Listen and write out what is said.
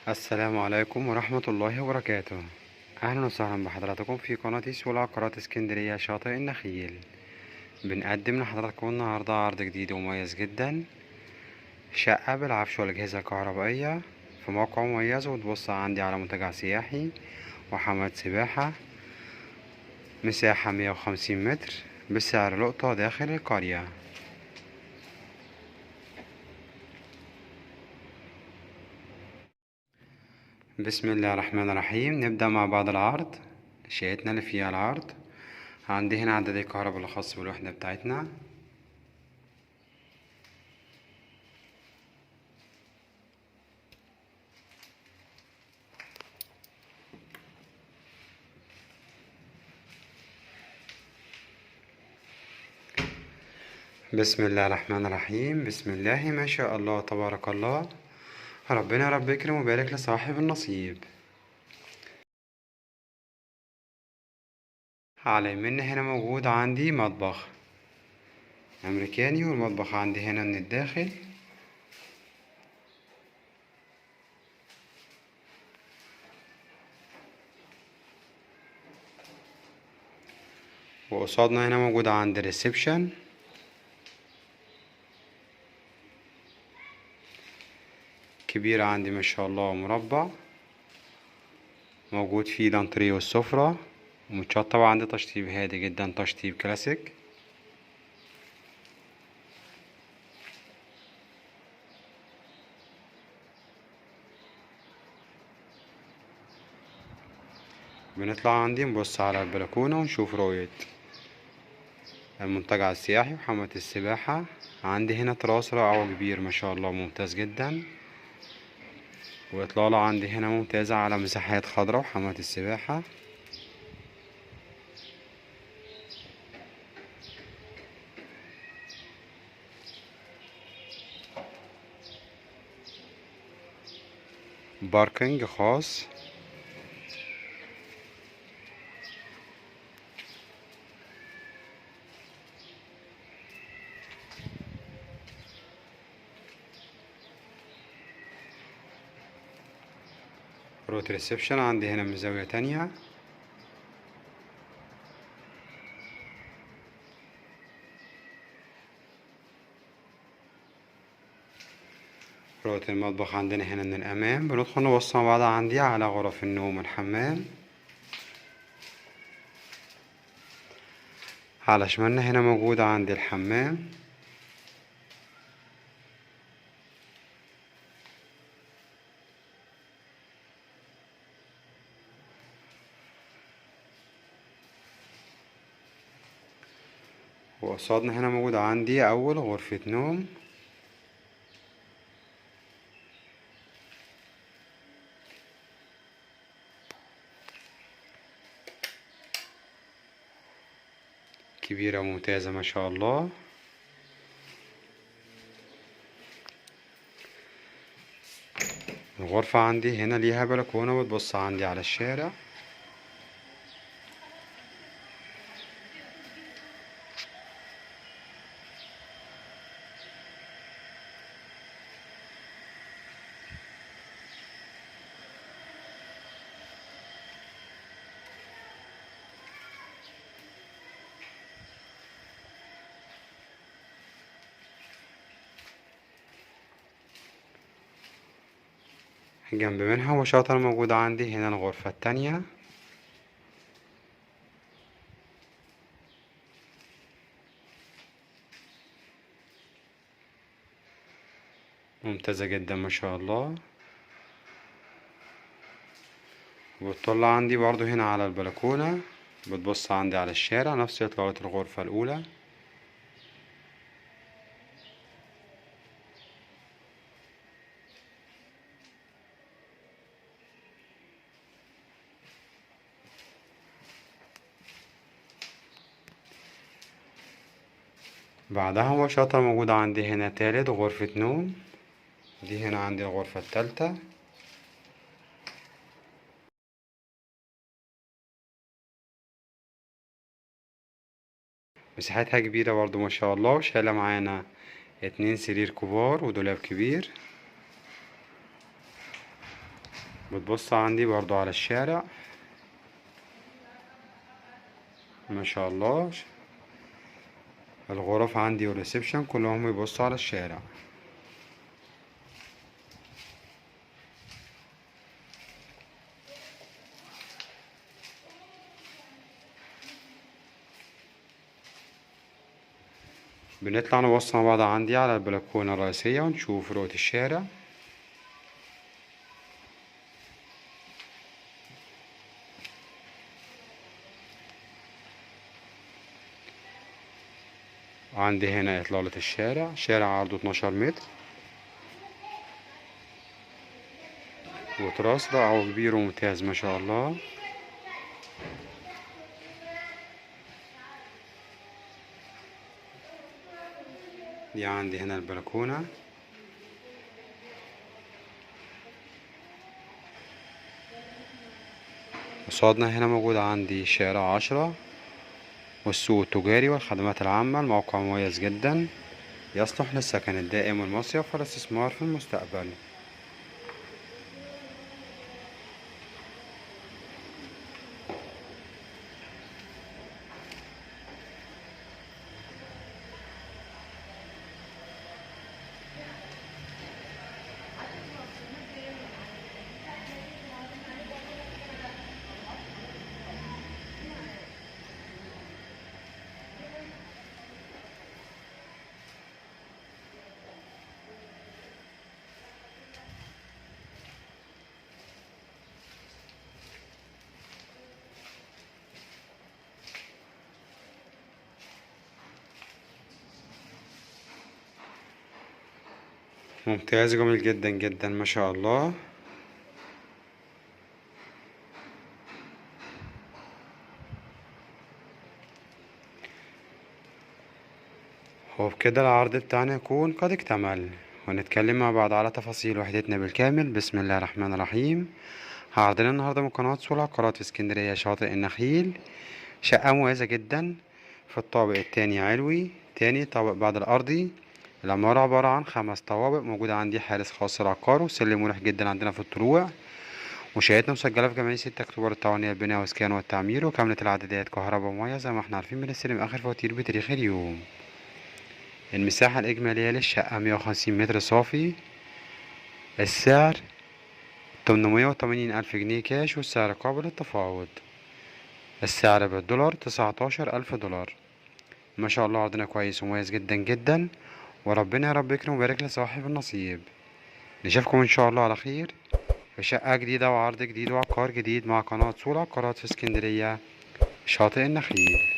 السلام عليكم ورحمة الله وبركاته. أهلا وسهلا بحضراتكم في قناة سوق العقارات اسكندرية شاطئ النخيل. بنقدم لحضراتكم النهاردة عرض جديد ومميز جدا، شقة بالعفش والأجهزة الكهربائية في موقع مميز، وتبص عندي على منتجع سياحي وحمامات سباحة، مساحة 150 متر بسعر لقطة داخل القرية. بسم الله الرحمن الرحيم. نبدأ مع بعض العرض. شقتنا اللي فيها العرض عندي هنا عداد الكهرباء الخاص بالوحدة بتاعتنا. بسم الله الرحمن الرحيم. بسم الله ما شاء الله تبارك الله. ربنا يا رب يكرم ويبارك لصاحب النصيب. على يمنا هنا موجود عندي مطبخ أمريكاني، والمطبخ عندي هنا من الداخل. وقصادنا هنا موجود عندي ريسبشن. كبيرة عندي ما شاء الله، مربع موجود فيه الانتريه والسفرة، ومتشطب عندي تشطيب هادي جدا، تشطيب كلاسيك. بنطلع عندي نبص على البلكونة ونشوف رؤية المنتجع السياحي وحمامات السباحة. عندي هنا تراس رائع وكبير ما شاء الله، ممتاز جدا. وإطلالة عندي هنا ممتازة على مساحات خضراء وحمامات السباحة. باركنج خاص. روت ريسبشن عندي هنا من زاوية تانية. رؤية المطبخ عندنا هنا من الأمام. بندخل نبص مع بعض عندي على غرف النوم والحمام. على شمالنا هنا موجود عندي الحمام. وقصادنا هنا موجود عندي أول غرفة نوم. كبيرة وممتازة ما شاء الله. الغرفة عندي هنا ليها بلكونة وتبص عندي على الشارع. جنب منها وشاطر موجودة عندي هنا الغرفة التانية. ممتازة جدا ما شاء الله. وبتطلع عندي برضو هنا على البلكونة، بتبص عندي على الشارع، نفس إطلالة الغرفة الأولى. بعدها مباشرة موجودة عندي هنا تالت غرفة نوم. دي هنا عندي الغرفة التالتة. مساحتها كبيرة برضو ما شاء الله، وشايلة معانا 2 سرير كبار ودولاب كبير. بتبص عندي برضو على الشارع ما شاء الله. الغرف عندي والريسبشن كلهم يبصوا على الشارع. بنطلع نبص مع بعض عندي على البلكونة الرئيسية ونشوف رؤية الشارع. عندي هنا إطلالة الشارع، شارع عرضه 12 متر، وتراس رائع وكبير وممتاز ما شاء الله. دي عندي هنا البلكونة. قصادنا هنا موجود عندي شارع 10 والسوق التجاري والخدمات العامة. الموقع مميز جدا، يصلح للسكن الدائم والمصيف والاستثمار في المستقبل. ممتاز جميل جدا جدا ما شاء الله. وبكده العرض بتاعنا يكون قد اكتمل، ونتكلم مع بعض على تفاصيل وحدتنا بالكامل. بسم الله الرحمن الرحيم. عرضنا النهارده من قناة سوق العقارات في اسكندرية شاطئ النخيل، شقة مميزة جدا في الطابق التاني علوي، تاني طابق بعد الأرضي. العمارة عبارة عن 5 طوابق، موجود عندي حارس خاص للعقار وسلم مريح جدا عندنا في الطلوع. وشقتنا مسجلة في جمعية 6 أكتوبر التعاونية للبناء والإسكان والتعمير، وكاملة العدادات كهرباء ومية زي ما احنا عارفين، بنستلم آخر فواتير بتاريخ اليوم. المساحة الإجمالية للشقة 150 متر صافي. السعر 880 ألف جنيه كاش، والسعر قابل للتفاوض. السعر بالدولار 19,000 دولار. ما شاء الله عرضنا كويس ومميز جدا جدا، وربنا يا رب يكرم ويبارك لصاحب النصيب. نشوفكم ان شاء الله على خير في شقة جديدة وعرض جديد وعقار جديد مع قناة سوق العقارات في اسكندرية شاطئ النخيل.